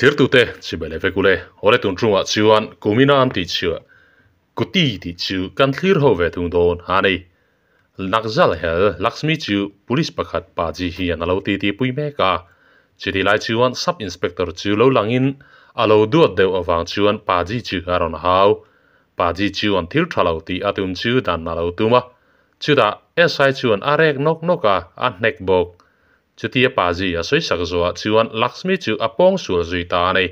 Thlirtute chibai leh vek ule, awle tun tungah chuan kumina an tih chhuah Kuti tih chu kan thlir ho ve thung dawn a ni. Nakzal hel Lakshmi chu Police pakhat Paji hian a lo titi pui mek a, chutih lai chuan Sub Inspector chu lo langin a lo duat deuh avang chuan Paji chu a rawn hau. Paji chuan thil tha lo tih a tum chu dan a lo tum a, chutah SI chuan a rek nawk nawk a, a hnek bawk. Chutia Paji a sawi sak zawhah chuan Lakshmi chu a pawng sual zui ta a ni.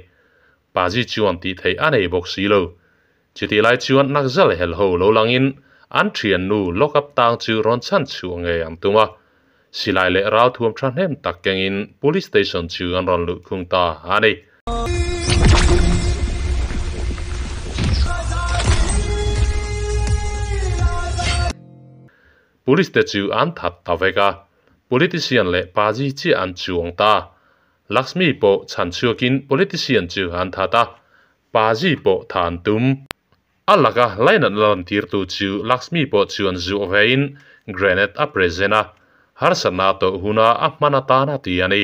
Paji chuan tih theih a nei bawk si lo. Chutih lai chuan Nakzal hel ho lo langin an thiannu lock up tang chu rawn chhan chhuah ngei an tum a. Silai leh ralthuam thahnem tak kengin Police Station chu an rawn luh khung ta a ni. Police te chu an that ta vek a, Politician leh Paji chiah an chuang ta. Lakshmi pawh chhan chhuakin Politician chu an that a, Paji pawh tha an tum. A laka lainat la rawn tirtu chu Lakshmi pawh chuan zuah vein grenade a present a, harsatna a tawh huna a hman atan a ti a ni.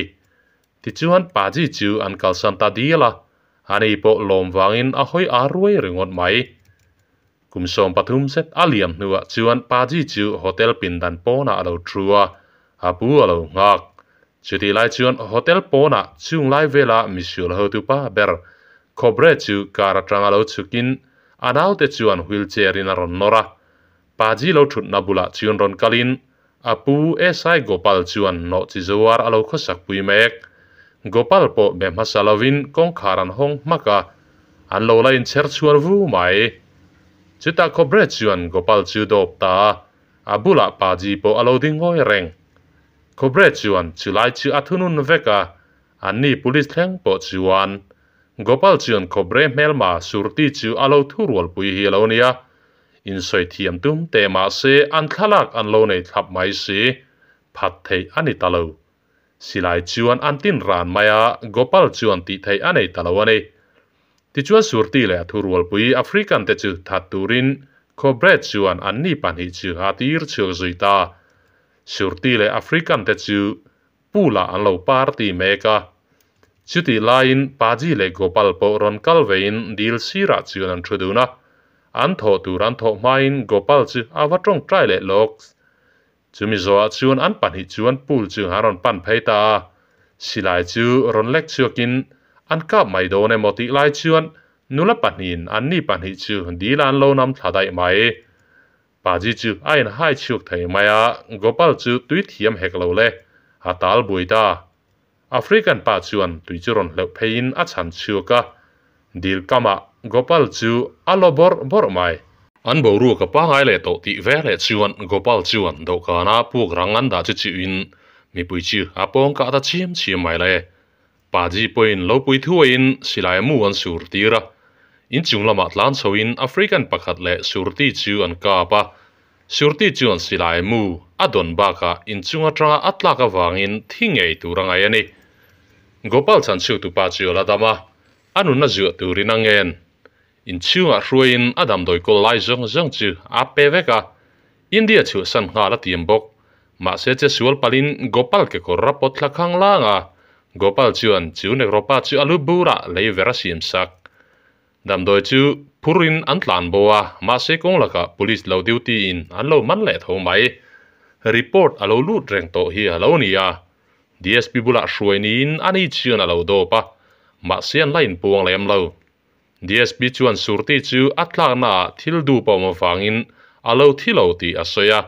Tichuan Paji chu an kalsan ta dial a, ani pawh lawm vangin a hawi ar ruai ringawt mai. Kum 13 zet a liam hnuah chuan Paji chu hotel pindan pawnah a lo thu a, a pu a lo nghak. Chutih lai chuan hotel pawnah chung lai vela misual hotupa ber Khobre chu car atang a lo chhukin a naute chuan wheelchair in a rawn nawr a. Paji lo thutna bulah chuan rawn kalin a pu SI Gopal chuan nawh chi zuar a lo khawsak pui mek. Gopal pawh be hmasa lovin kawngkhar an hawng hmak a, an lo la inchher chhuan vu mai. Chutah Khobre chuan Gopal chu dawp ta a, a bulah Paji pawh a lo ding ngawi reng. Khobre chuan chulai chu a thunun vek a, anni police thleng pawh chuan Gopal chuan Khobre hmelma Surti chu a lo thurualpui hi a lo nia. Insawi thiam tum teh mahse an thlalak an lo nei thlap mai si, phat theih a ni ta lo. Silai chuan an tin ran mai a, Gopal chuan tih theih a nei ta lo a ni. Tichuan Surti leh a thurualpui African te chu that turin Khobre chuan anni pahnih chu a tir chhuak zui ta. Surti leh African te chu pool ah an lo party mek a. Chutih laiin Paji leh Gopal pawh rawn kal vein dil sirah chuan an thu dun a. An thawh tur an thawh hmain Gopal chu a va tawngtai leh lawk. Chumi zawhah chuan an pahnih chuan pool chu an rawn pan phei ta a. Silai chu rawn lek chhuakin an kap mai dawn emaw tih lai chuan nula pahnihin anni pahnih chu dil an lo nam thla daih mai. Paji chu a inhai chhuak thei mai a, Gopal chu tui thiam hek lo le, a tal bui ta. African pa chuan tui chu rawn hleuh pheiin a chhan chhuak a, dil kamah Gopal chu a law bawrh bawrh mai. An boruak a pangai leh tawh tih ve leh chuan Gopal chuan dawhkana puk rang an dah chu chiuhin mipui chu a pawng kah ta chiam chiam mai le. Paji pawhin lo pui thuaiin silai mu an sur tir a, inchung lamah tlan chhoin African pakhat leh Surti chu an kap a, Surti chuan silai mu a dawn bakah inchung atanga a tlak avangin thi ngei tur a ngaih a ni. Gopal chhanchhuaktupa chu a la dam a, a nunna zuah turin a ngen. Inchhungah hruaiin a damdawi kawl lai zawng zawng chu a pe vek a, India chhuahsan nghal a tiam bawk. Mahse che sual palin Gopal kekawr a pawt thla khang lang a, Gopal chuan chu Nekropa chu a lu burah lei ver a siam sak. Damdawi chu phurin an tlan bo a, mahse kawng lakah police lo duty in an lo man leh tho mai. Report a lo lut reng tawh hi a lo ni a, DSP bulah hruai niin ani chuan a lo dawp a, mahse an la inpuang lem lo. DSP chuan Surti chu a tlaknaah thil dup a awm avangin a lo thi lo tih a sawi a,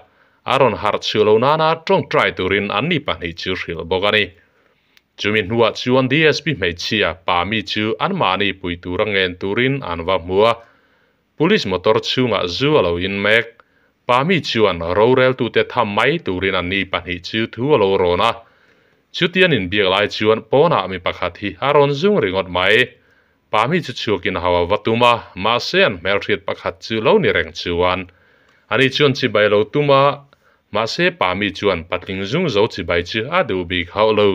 a rawn harh chhuah lo nana tawngtai turin anni pahnih chu hrilh bawk a ni. Chumi hnuah chuan DSP hmeichhia Pami chu anmahni pui tura ngen turin an va hmu a, Police motor chhungah zu a lo in mek. Pami chuan roreltute tham mai turin anni pahnih chu thu a lo rawn a, chutian inbiak lai chuan pawnah mi pakhat hi a rawn zung ringawt mai. Pami chu chhuakin a hau a va tum a, mahse an hmelhriat pakhat chu lo ni reng chuan ani chuan chibai lo tum a, mahse Pami chuan patling zung zo chibai chu a duh bik hauh lo.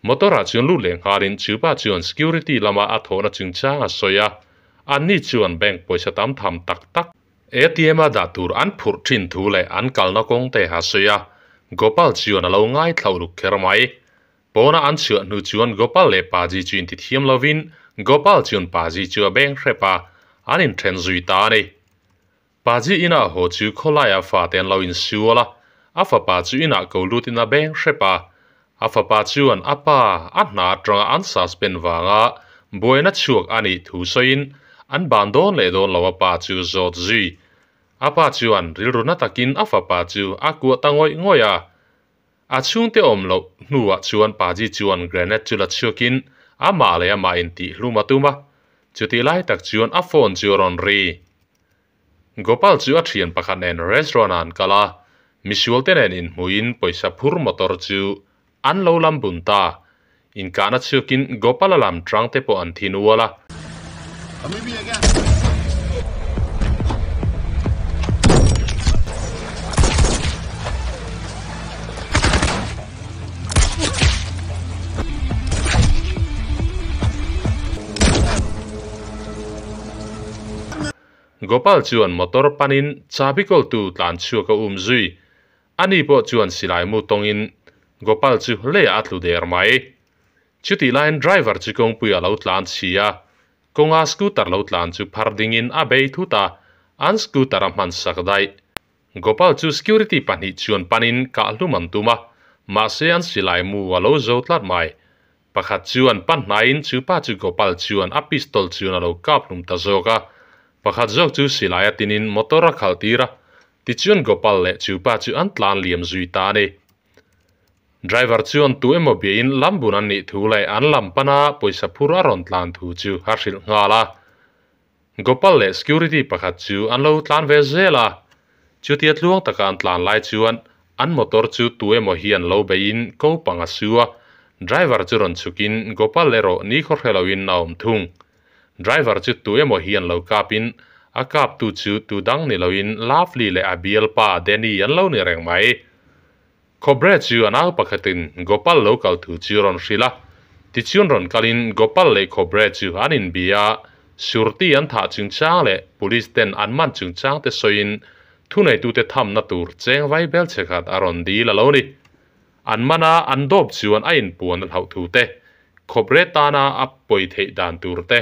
Motor ah chuan lut leh nghalin chu pa chuan security lama a thawhna chungchang a sawi a, anni chuan bank pawisa tam tham tak tak, ATM a dah tur an phurh thin thu leh an kalna kawng te a sawi a, Gopal chuan a lo ngaithla uluk kher mai. Pawna an chhuah hnu chuan Gopal leh Paji chu intithiam lovin Gopal chuan Paji chu a beng hrep a, an inthen zui ta a ni. Paji inah haw chu khawlaia fate an lo insual a, a fapa chu inah ko lutin a beng hrep a. A fapa chuan a pa a hna atanga an suspend vanga buaina chhuak a nih thu sawiin an ban dawn leh dawn lo a pa chu zawt zui. A pa chuan rilru na takin a fapa chu a kuah ta ngawih ngawih a. A chhungte awm loh hnuah chuan Paji chuan grenade chu la chhuakin amah leh amah intihhlum a tum a, chutih lai tak chuan a phone chu a rawn ri. Gopal chu a thian pakhat nen restaurant ah an kal a, misual te nen inhmuhin pawisa phur motor chu an lo lam bun ta. Inkahna chhuakin Gopal a lam tang te pawh an thi nual a. Gopal chuan motor panin chabi kawltu tlan chhuak a um zui. Ani pawh chuan silai mu tawngin Gopal chu leiah a tlu der mai. Chutih laiin driver chu kawngpui a lo tlan chhi a, kawnga scooter lo tlan chu phar dingin a bei thut a, an scooter a hman sak daih. Gopal chu security pahnih chuan panin kahhlum an tum a, mahse an silai mu a lo zo tlat mai. Pakhat chuan pan hnaiin chu pa chu Gopal chuan a pistol chuan a lo kap hlum ta zawk a, pakhat zawk chu silai a tinin motor a khalh tir a, tichuan Gopal leh chu pa chu an tlan liam zui ta a ni. Driver chuan tu emaw biain lambun an nih thu leh an lam pana pawisa phur a rawn tlan thu chu a hrilh nghal a. Gopal leh security pakhat chu an lo tlan ve zel a, chutia tluang taka an tlan lai chuan an motor chu tu emaw hian lo beiin ko pang a su a, driver chu rawn chhukin Gopal erawh ni khaw hre loin a awm thung. Driver chu tu emaw hian lo kapin a kaptu chu tu dang ni loin Lovely leh a bialpa Danny an lo ni reng mai. Khobre chu a nau pakhatin Gopal lo kal thu chu rawn hrilh a, tichuan rawn kalin Gopal leh Khobre chu an inbia a, Surti an thah chungchang leh Police ten an man chungchang te sawiin thuneitute thamna tur cheng vai bel che khat a rawn dil a lo ni. An man a, an dawp chuan a inpuan a hlauh thu te, Khobre tana a pawi theih dan tur te,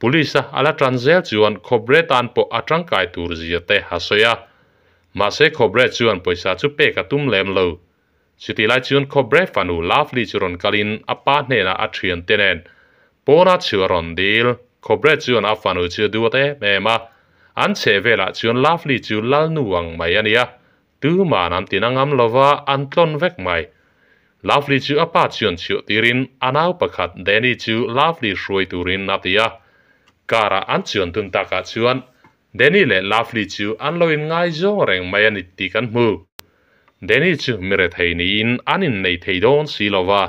Police a a la tan zel chuan Khobre tan pawh a tangkai tur zia te a sawi a. Mahse Khobre chuan pawisa chu pek a tum lem lo. Chutih lai chuan Khobre fanu Lovely chu rawn kalin a pa hnenah a thiante nen pawna chu a rawn dil. Khobre chuan a fanu chu a duat em em a. An chheh velah chuan Lovely chu lalnu ang mai a nia. Tuman an tina ngam lova an tlawn vek mai. Lovely chu a pa chuan chhuah tirin a nau pakhat Danny chu Lovely hruai turin a ti a. Car ah an chuan dun takah chuan Danny leh Lovely chu an lo inngaizawng reng mai a ni tih kan hmu. Danny chu mi rethei niin an innei thei dawn si lova.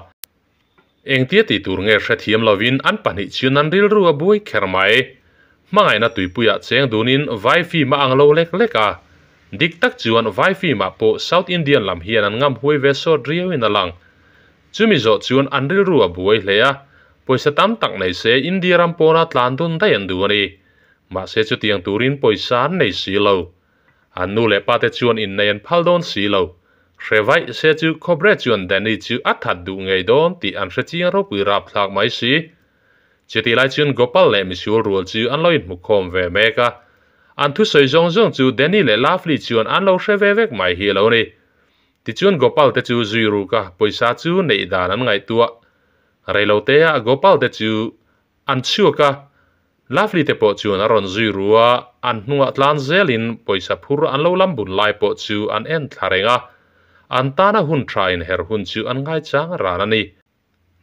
Engtia tih tur nge hrethiam lovin an pahnih chuan an rilru a buai kher mai. Hmangaihna tuipuiah cheng dunin vai film a ang lo lek lek a. Dik tak chuan vai film ah pawh South Indian lam hian an ngam huai ve sawt riauin a lang. Chumi zawh chuan an rilru a buai hle a, pawisa tam tak nei se India ram pawna tlan dun daih an duh a ni. Mahse chutiang turin pawisa an nei si lo. An nu leh pate chuan innei an phal dawn si lo. Hre vaih se chu Khobre chuan Danny chu a that duh ngei dawn tih an hre chiang ropui rapthlak mai si. Chutih lai chuan Gopal leh misual rual chu an lo inhmukhawm ve mek a. An thusawi zawng zawng chu Danny leh Lovely chuan an lo hre ve vek mai hi a lo ni. Tichuan Gopal te chu zui ruk a, pawisa chu neih dan an ngaihtuah. Reiloteah Gopal te chu An chhuak a, Lovely te pawh chuan a rawn zui ru a, an hnungah tlan zelin pawisa phur an lo lam bun lai pawh chu an en thla reng a, an tana hun tha inher hun chu an ngaichang ran a ni.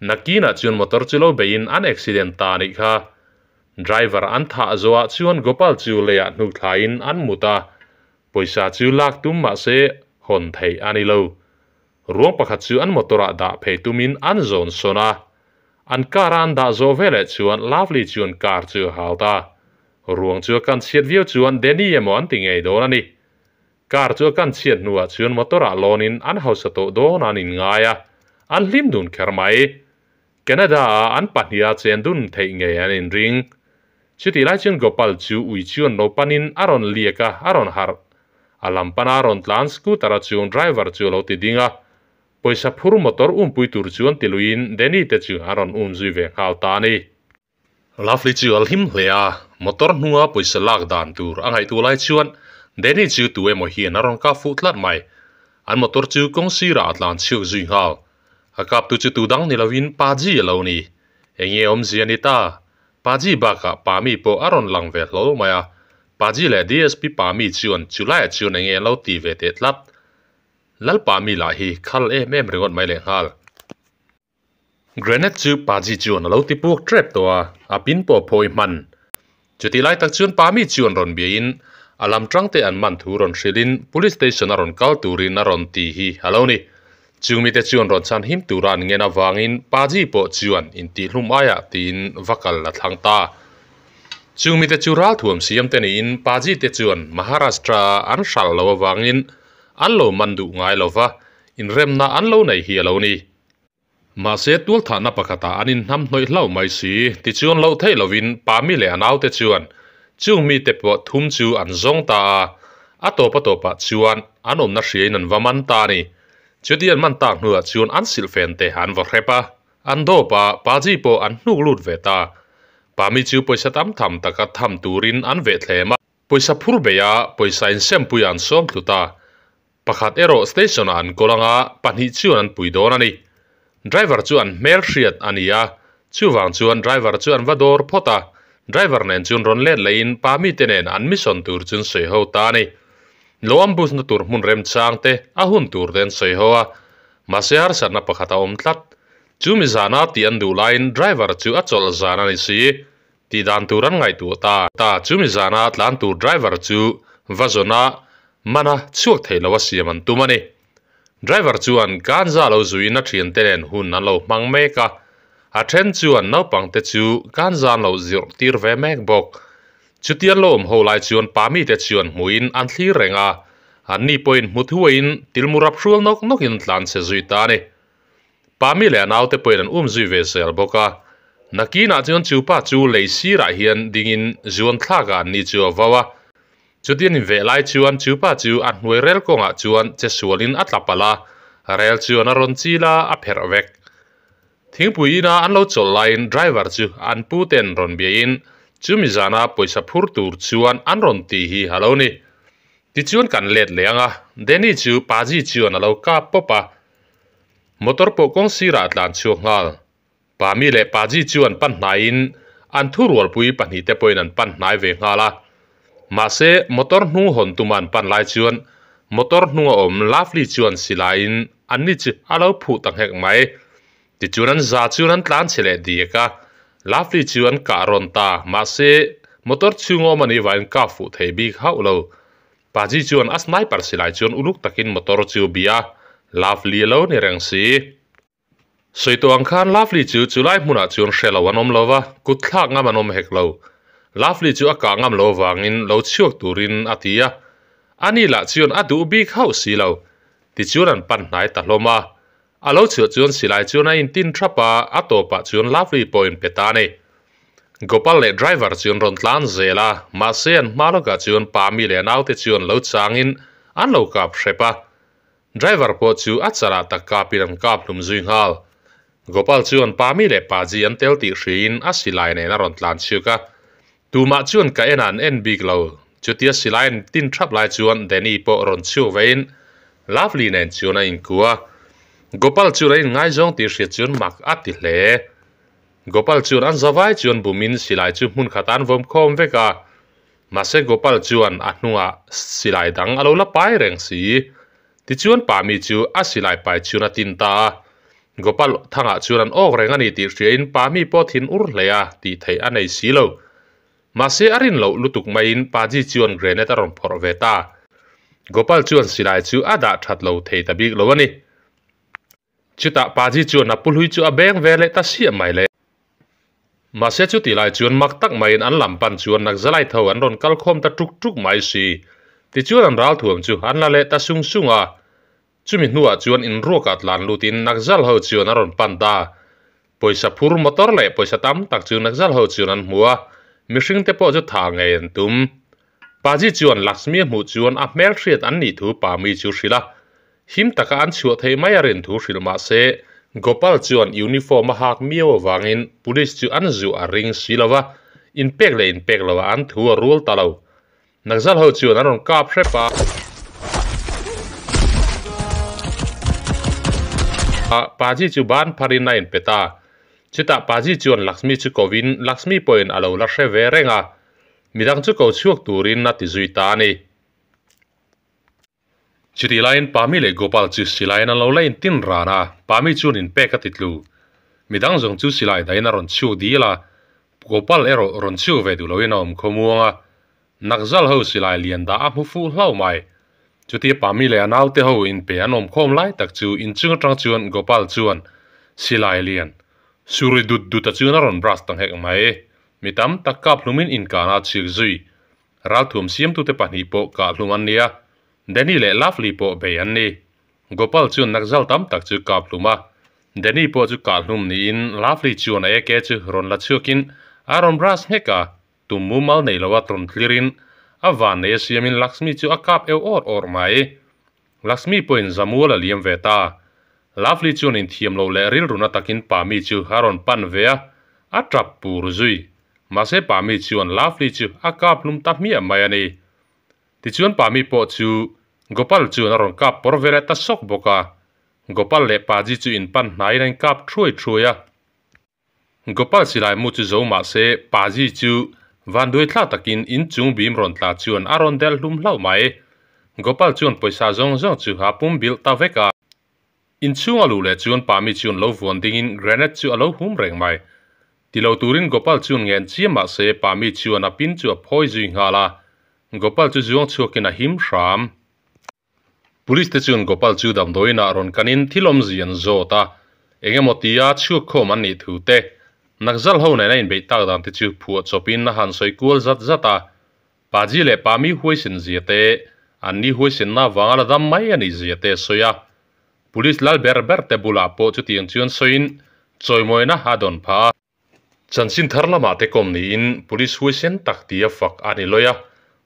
Nakinah chuan motor chu lo beiin an accident ta a nih kha. Driver an thah zawhah chuan Gopal chu leiah hnuk thlain an mut a, pawisa chu lak tum mahse hawn theih a ni lo. Ruang pakhat chu an motor ah dah phei tumin an zawn sawn a, an car a an dah zawh veleh chuan Lovely chuan car chu a hal ta. Ruang chu a kan chhiat viau chuan Danny emaw an ti ngei dawn a ni. Car chu a kan chhiat hnuah chuan motor ah lawnin an hausa tawh dawn an inngai a, an hlim dun kher mai. Canada ah an pahniha chen dun theih ngei an inring. Chutih lai chuan Gopal chu ui chuan lo panin a rawn liak a, a rawn harh. A lam pana rawn tlan scooter a chung driver chu a lo ti ding a. Pawisa phur motor umpui tur chuan ti luiin Danny te chu a rawn um zui ve nghal ta a ni. Lovely chu a hlim hle a, motor hnunga pawisa lak dan tur a ngaihtuah lai chuan Danny chu tu emaw hian a rawn kap fuh tlat mai. An motor chu kawng sirah a tlan chhuak zui nghal. A kaptu chu tu dang ni lovin Paji a lo ni. Enge awmzia ni ta? Paji bakah Pami pawh a rawn lang ve hlawl mai a. Paji leh DSP Pami chuan chulaiah chuan enge an lo ti ve teh tlat. Lalpami lah hi khal em em ringawt mai lehnghal. Grenade chu Paji chuan a lo ti puak tep tawh a, a pin pawh a phawi hman. Chutih lai tak chuan Pami chuan rawn biain a lam tang te an man thu rawn hrilhin Police Station a rawn kal turin a rawn ti hi a lo ni. Chung mite chuan rawn chhan him tura an ngen avangin Paji pawh chuan intihhlum aiah tiin va kal a thlang ta. Chung mite chu ralthuam siam te niin Paji te chuan Maharashtra an hralh lo avangin an lo man duh ngai lo va, inremna an lo nei hi a lo ni. Mahse, tualthahna pakhatah an inhnam hnawih hlauh mai si, tichuan loh theih lovin Pami leh a naute chuan chung mite pawh thum chu an zawng ta a, a tawp a tawpah chuan an awmna hriain an va man ta a ni. Chuti an man tak hnuah chuan an silhfen te an va hrep a, an dawp a, Paji pawh an hnuk lut ve ta. Pami chu pawisa tam tham taka tham turin an vehthlem a. Pawisa phur beih a, pawisa insempui an sawm tlut a. Pakhat erawh station ah an kawl anga pahnih chuan an pui dawn a ni. Driver chu an hmel hriat a ni a, chuvang chuan driver chu an va dawr phawt a, driver nen chuan rawn let lehin pa mite nen an mission tur chu an sawi ho ta a ni. Lo ambush na tur hmun remchang te a hun tur te an sawi ho a, mahse harsatna pakhat a awm tlat. Chu mi zana tih an duh laiin driver chu a chawlh zan a ni si. Tih dan tur an ngaihtuah ta ta chumi zana tlan tur driver chu va zawna mana chhuak thei lo a siam an tum a ni. Driver chuan ganja lo zuiin a thiante nen hun an lo hmang mek a, a then chuan naupangte chu ganja an lo zirh tir ve mek bawk. Chuti an lo awm ho lai chuan pamite chuan hmuhin an thlir reng a, anni pawhin hmu thuaiin tilmu rap hrual nawk nawkin an tlan chhe zui ta a ni. Pami leh a naute pawhin an um zui ve zel bawk a. Nakinah chuan chu pa chu lei sirah hian dingin zuan thlakah an ni chu a vau a. Chuti an inveh lai chuan chu pa chu a hnuai rel kawngah chuan che sualin a tla palh a, rel chuan a rawn chil a, a pherh vek. Thingpui ina an lo chawlh laiin driver chu an pu ten rawn biain chumi zana pawisa phur tur chuan an rawn ti hi a lo ni. Tichuan kan let leh ang a, Danny chu Paji chuan a lo kap pawp a. Motor pawh kawng sirah a tlan chhuak nghal. Pami leh Paji chuan pan hnaiin an thurualpui pahnihte pawhin an pan hnai ve nghal a. Mahse, motor hnung hawn tuma an pan lai chuan motor hnunga awm Lovely chuan silaiin anni chu a lo phuh ta nghek mai. Tichuan an za chuan an tlan chhe leh diak a, Lovely chu an kah rawn ta. Mahse, motor chhunga awm a nih vangin kah fuh thei bik hauh lo. Paji chuan a sniper silai chuan uluk takin motor chu a bia a, Lovely a lo ni reng si. Sawi tawh ang khan Lovely chu chulai hmunah chuan hre lo an awm lo va, kut thlak ngam an awm hek lo. Lovely chu a kah ngam lo avangin lo chhuak turin a ti a, ani lah chuan a duh bik hauh si lo. Tichuan an pan hnai ta hlawm a, A lo chhuah chuan silai chuan a intin thap a, a tawpah chuan Lovely pawh in pe ta a ni. Gopal leh driver chu an rawn tlan zel a, mahse an hma lawkah chuan pa mi leh a naute chuan lo changin an lo kap hrep a. Driver pawh chu a charah tak kapin an kap hlum zui nghal. Gopal chuan pa mi leh pa ji an tel tih hriin a silai nen a rawn tlan chhuak a. Tumah chuan ka en a an en bik lo. Chutia silai an tin thap lai chuan Danny pawh rawn chhuak vein Lovely nen chuan a inkua. Gopal chuan a inngaizawng tih hriat chuan mak a ti hle. Gopal chuan an zavai chuan bumin silai chu hmun khat an vawm khawm vek a. Mahse Gopal chuan a hnungah silai dang a lo la pai reng si. Tichuan Pami chu a silai pai chuan a tin ta a. Gopal thangah chuan an awk reng a ni tih hriain Pami pawh thin ur hle a tih theih a nei si lo. Mahse a rin loh lutuk maiin Paji chuan grenade a rawn phawrh ve ta. Gopal chuan silai chu a dah that lo thei ta bik lo a ni. Chutah Paji chuan a puhlui chu a beng ve leh ta siah mai le. Mahse chutih lai chuan mak tak maiin an lam pan chuan Nakzalai tho an rawn kal khawm ta tuk tuk mai si. Tichuan an ralthuam chu an la leh ta sung sung a. Chumi hnuah chuan inruakah tlan lutin Nakzal ho chuan a rawn pan ta. Pawisa phur motor leh pawisa tam tak chu Nakzal ho chuan an hmu a, mihring te pawh chu tha ngei an tum. Paji chuan Lakshmi a hmuh chuan a hmelhriat an nih thu Pami chu hrilh a. Him taka an chhuah theih mai a rin thu hrilh mah se, Gopal chuan uniform a hak miau avangin police chu an zuh a ring si lo va, inpek leh inpek lo ah an thu a rual ta lo. Naxal ho chuan an rawn kap hrep a. Paji chu ban pharin a inpe ta. Chutah Paji chuan Lakshmi chu kovin Lakshmi pawhin a lo la hre ve reng a, midang chu ko chhuak turin a ti zui ta a ni. Chutih laiin Pami leh Gopal chu silaiin an lo la intin ran a, Pami chuan inpek a ti tlu. Midang zawng chu silai dahin a rawn chhuak dil a, Gopal erawh rawn chhuak ve duh loin a awm khawmuang a. Nakzal ho silai lian dah a hmu fuh hlauh mai. Chutia Pami leh a naute ho inpe an awm khawm lai tak chu inchung atang chuan Gopal chuan silai lian suri dut dut a chuan a rawn brush ta nghek mai. Mi tam tak kap hlumin inkana a chhik zui. Ralthuam siamtute pahnih pawh kahhlum an ni a, Danny leh Lovely pawh bei an ni. Gopal chuan nakzal tam tak chu kaphlum a, Danny pawh chu kahhlum niin Lovely chuan a AK chu rawn la chhuakin a rawn brush nghek a, tum mumal nei loa rawn tlirin a van nei a siamin Lakshmi chu a kap eu awr awr mai. Lakshmi pawhin Zamual a liam ve ta. Lovely chuan inthiam lo leh rilruna takin Pami chu a rawn pan ve a, a tap pur zui. Mahse Pami chuan Lovely chu a kap hlum ta hmiah mai a ni. Tichuan Pami pawh chu Gopal chuan a rawn kap pawr ve leh ta sawk bawk a. Gopal leh Paji chu inpan hnaiin an inkap thuai thuai a. Gopal silai mu chu zo mah se Paji chu vanduai thlak takin inchung bim rawn tla chuan a rawn delh hlum hlauh mai. Gopal chuan pawisa zawng zawng chu a pum bilh ta vek a. Inchhung a luh leh chuan Pami chuan lo vuan dingin grenade chu a lo hum reng mai. Ti lo turin Gopal chuan ngen chiam mah se Pami chuan a pin chu a phawi zui nghal a. Gopal chu zuang chhuakin a him hram. Police te chuan Gopal chu damdawiinah rawn kanin thil awmzi an zawt a, eng emaw tia chhuak khawm an nih thu te, Naxal ho nen a inbeih tak dan te chu phuah chawpin a han sawi kual zat zat a. Paji leh Pami huaisin zia te, an ni huaisinna avanga la dam mai a nih zia te a sawi a. Police lal ber ber te bulah pawh chutiang chuan sawiin chawimawina a dawn phah a. Chanchin thar lamah te kawm niin Police huaisen tak tia fak a ni lawi a,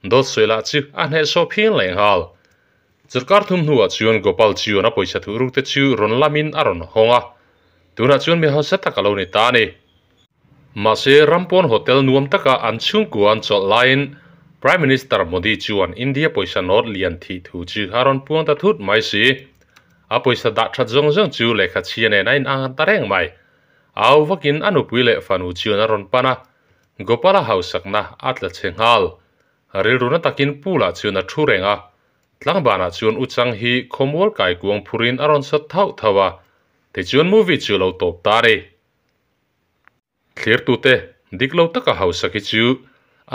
dawt sawi lah chu a hnehsawh phian leh nghal. Chawlhkar thum hnuah chuan Gopal chuan a pawisa thuhruk te chu rawn lamin a rawn hawng a, tunah chuan mi hausa tak a lo ni ta a ni. Mahse, Rampawn Hotel nuam taka an chhungkua an chawlh laiin Prime Minister Modi chuan India pawisa nawt lian thih thu chu a rawn puang ta thut mai si. A pawisa dah that zawng zawng chu lehkha chhia nen a inang ta reng mai. Au vakin a nupui leh fanu chuan a rawn pan a, Gopala hausakna a tla chhe nghal. Rilruna takin Pula chuan a thu reng a, tlangbanah chuan U Chang hi khawmual kaikuang phurin a rawn sawt thauh thauh a, tichuan movie chu a lo tawp ta a ni. Thlirtute dik lo taka hausak hi chu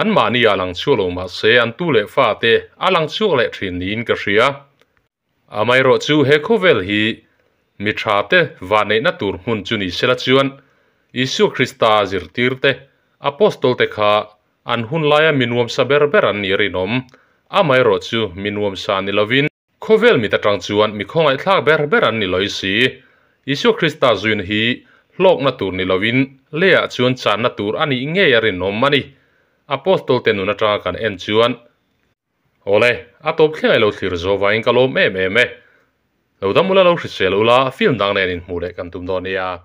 anmahni ah lang chhuak lo mahse an tu leh fate a lang chhuak leh thin niin ka hria. Amaherawh chu he khawvel hi mi tha te vanneihna tur hmun chu ni sela chuan Isua Krista zirtirte, Apostol te kha an hun laia mi nuamsa ber ber an nih rinawm. Amaherawh chu mi nuamsa ni lovin khawvel mit atang chuan mi khawngaihthlak ber ber an ni lawi si. Isua Krista zuina hi hlawkna tur ni lovin leiah chuan channa tur a nih ngei a rinawm a ni. Apostol te nun atanga kan en chuan Awle, a tawp thleng ai lo thlir zo vangin ka lawm em em e. Lo dam ula lo hrisel ula, film dang nen inhmuh leh kan tum dawn nia.